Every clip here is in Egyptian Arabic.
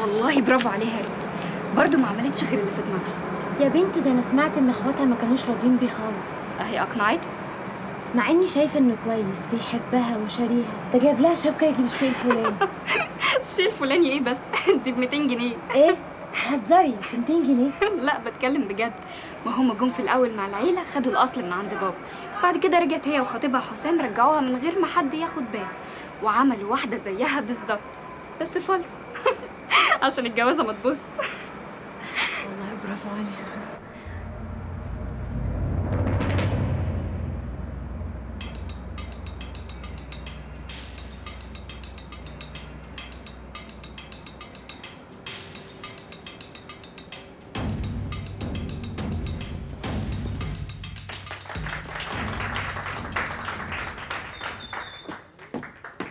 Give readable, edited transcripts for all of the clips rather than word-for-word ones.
والله برافو عليها يا ريم، برضه ما عملتش غير اللي في دماغها. يا بنتي ده انا سمعت ان اخواتها ما كانوش راضيين بيه خالص. اهي اقنعته، مع اني شايفه انه كويس، بيحبها وشاريها، ده جايب لها شبكة يجيب الشيء الفلاني. الشيء الفلاني ايه بس؟ انت ب 200 جنيه. ايه؟ هزري، 200 جنيه؟ لا بتكلم بجد، ما هما جم في الاول مع العيلة خدوا الاصل من عند بابا، بعد كده رجعت هي وخطيبها حسام رجعوها من غير ما حد ياخد باله، وعملوا واحدة زيها بالظبط بس فالص عشان الجوازه ما تبص. والله برافو عليها.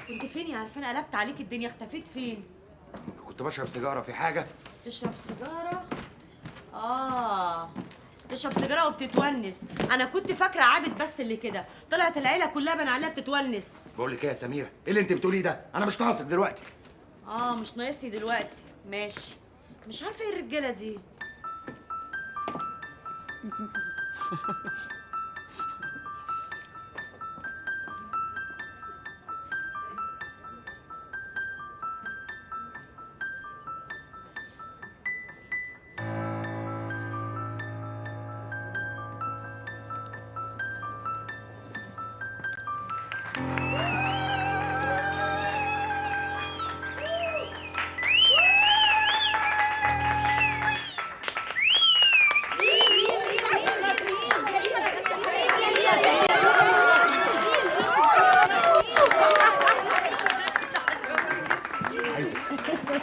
كنت فين يا عرفان؟ قلبت عليك الدنيا، اختفيت فين؟ كنت بشرب سيجارة. في حاجة؟ تشرب سيجارة؟ تشرب سيجارة وبتتونس. انا كنت فاكره عابد بس اللي كده، طلعت العيلة كلها بان عليها بتتونس. بقول لك ايه يا سميرة؟ ايه اللي انت بتقوليه ده؟ انا مش ناقصك دلوقتي. مش ناقصني دلوقتي، ماشي. مش عارفه ايه الرجالة دي.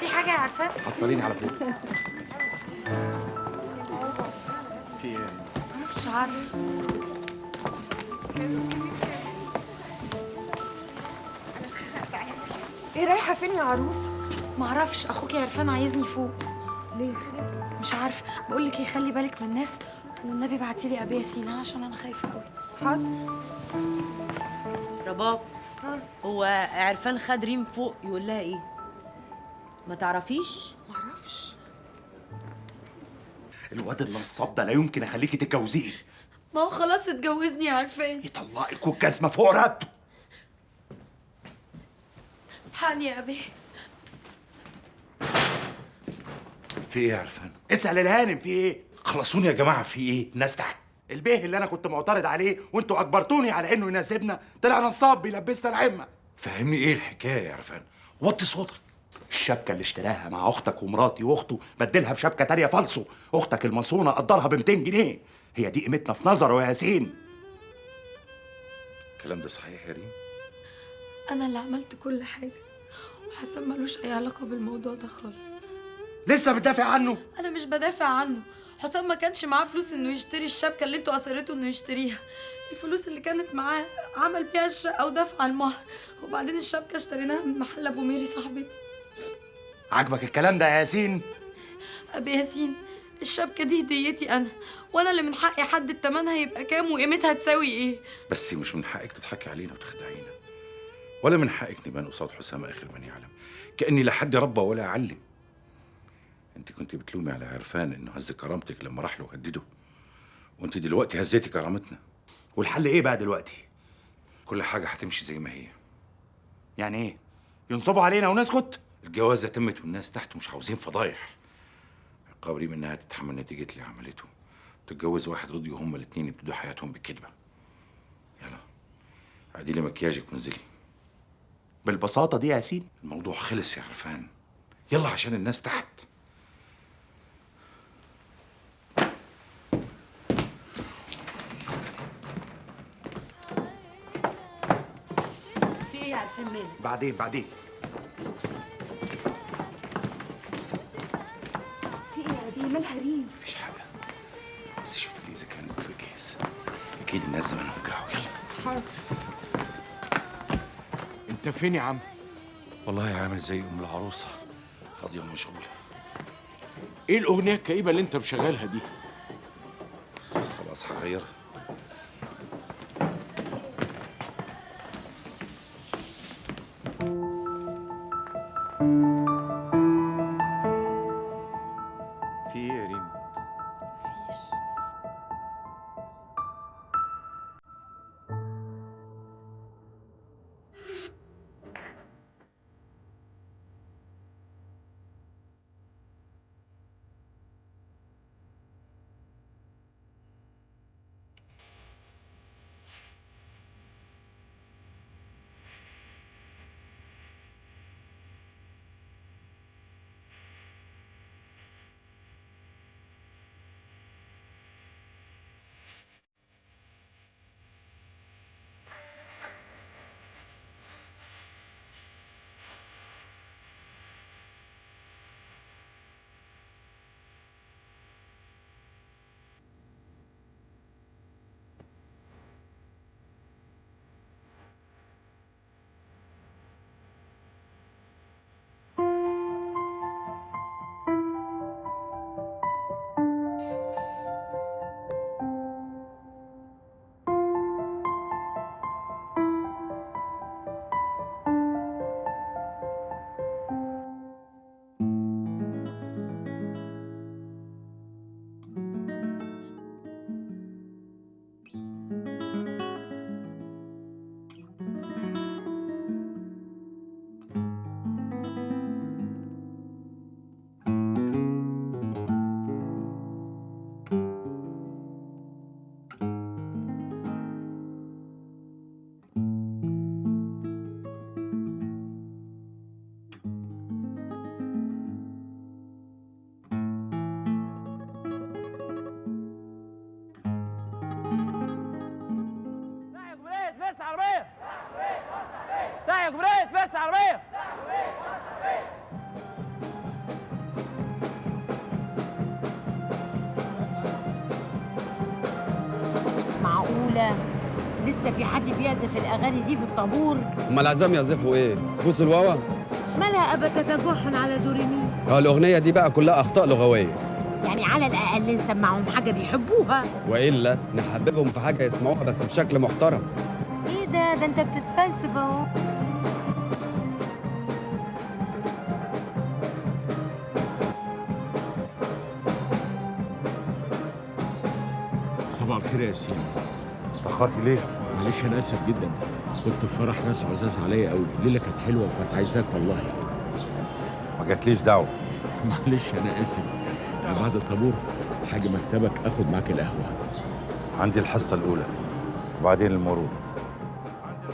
في حاجة يا عرفان؟ حصليني على فلوس. في ايه؟ مش عارفه. ايه رايحة فين يا عروسه؟ معرفش، اخوك يا عرفان عايزني فوق. ليه؟ مش عارفه. بقول لك ايه، خلي بالك من الناس، والنبي بعتي لي ابي ياسين عشان انا خايفة قوي. حاضر. رباب، هو عرفان خد ريم فوق يقول لها ايه؟ ما تعرفيش؟ معرفش. الواد النصاب ده لا يمكن اخليكي تتجوزيه. ما هو خلاص اتجوزني يا عرفان. يطلقك والجزمه فوق رقبته. الحقني يا ابي. في ايه يا عرفان؟ اسال الهانم في ايه؟ خلصوني يا جماعة، في ايه؟ الناس تحت. البيه اللي انا كنت معترض عليه وانتوا اجبرتوني على انه يناسبنا طلع نصاب بيلبسنا العمه. فهمني ايه الحكاية يا عرفان؟ وطي صوتك. الشبكة اللي اشتراها مع اختك ومراتي واخته بدلها بشبكة تانية فالصو، اختك المصونه قدرها ب 200 جنيه، هي دي قيمتنا في نظره يا ياسين. الكلام ده صحيح يا ريم؟ انا اللي عملت كل حاجة، وحسام ملوش اي علاقة بالموضوع ده خالص. لسه بتدافع عنه؟ انا مش بدافع عنه، حسام ما كانش معاه فلوس انه يشتري الشبكة اللي انتوا اصريتوا انه يشتريها. الفلوس اللي كانت معاه عمل بيها الشقة ودفع المهر، وبعدين الشبكة اشتريناها من محل ابو ميري صاحبتي. عاجبك الكلام ده يا ياسين؟ ابي ياسين، الشبكة دي هديتي انا، وانا اللي من حقي احدد تمنها يبقى كام وقيمتها تساوي ايه. بس مش من حقك تضحكي علينا وتخدعينا، ولا من حقك نبان قصاد حسام اخر من يعلم كاني لا حد ربى ولا علم. انت كنت بتلومي على عرفان انه هز كرامتك لما راح له وهدده، وانت دلوقتي هزيتي كرامتنا. والحل ايه بقى دلوقتي؟ كل حاجة هتمشي زي ما هي. يعني ايه؟ ينصبوا علينا ونسكت؟ الجوازه تمت والناس تحت مش عاوزين فضايح. عقاب ريم انها تتحمل نتيجة اللي عملته، تتجوز واحد رضيوا هما الاثنين يبتدوا حياتهم بالكذبه. يلا عديلي مكياجك وانزلي. بالبساطة دي يا ياسين؟ الموضوع خلص يا عرفان، يلا عشان الناس تحت. في ايه يا عرفان مالك؟ بعدين بعدين. في ايه يا ابي؟ مالها ريم؟ مفيش حاجة، بس شوفي لي اذا كان البوفيه جاهز. اكيد الناس زمانهم جاعوا. يلا. حاضر. انت فين يا عم؟ والله عامل زي ام العروسة، فاضية ومشغوله. ايه الاغنية الكئيبه اللي انت مشغلها دي؟ خلاص هغيرها. عربية. معقولة لسه في حد بيعزف الاغاني دي في الطابور؟ امال عايزاهم يعزفوا ايه؟ بوس الواوا؟ مالها ابا تتجحن على دوريمي. اه الاغنية دي بقى كلها اخطاء لغوية. يعني على الاقل نسمعهم حاجة بيحبوها، والا نحببهم في حاجة يسمعوها بس بشكل محترم. ايه ده؟ ده انت بتتفلسف اهو. صباح الخير يا ياسين. اتأخرتي ليه؟ معلش انا اسف جدا، كنت في فرح ناس عزاز عليا قوي، الليلة كانت حلوة وكانت عايزاك والله. ما جاتليش دعوة. معلش انا اسف، أنا بعد الطابور حاجة مكتبك اخد معاك القهوة. عندي الحصة الأولى وبعدين المرور.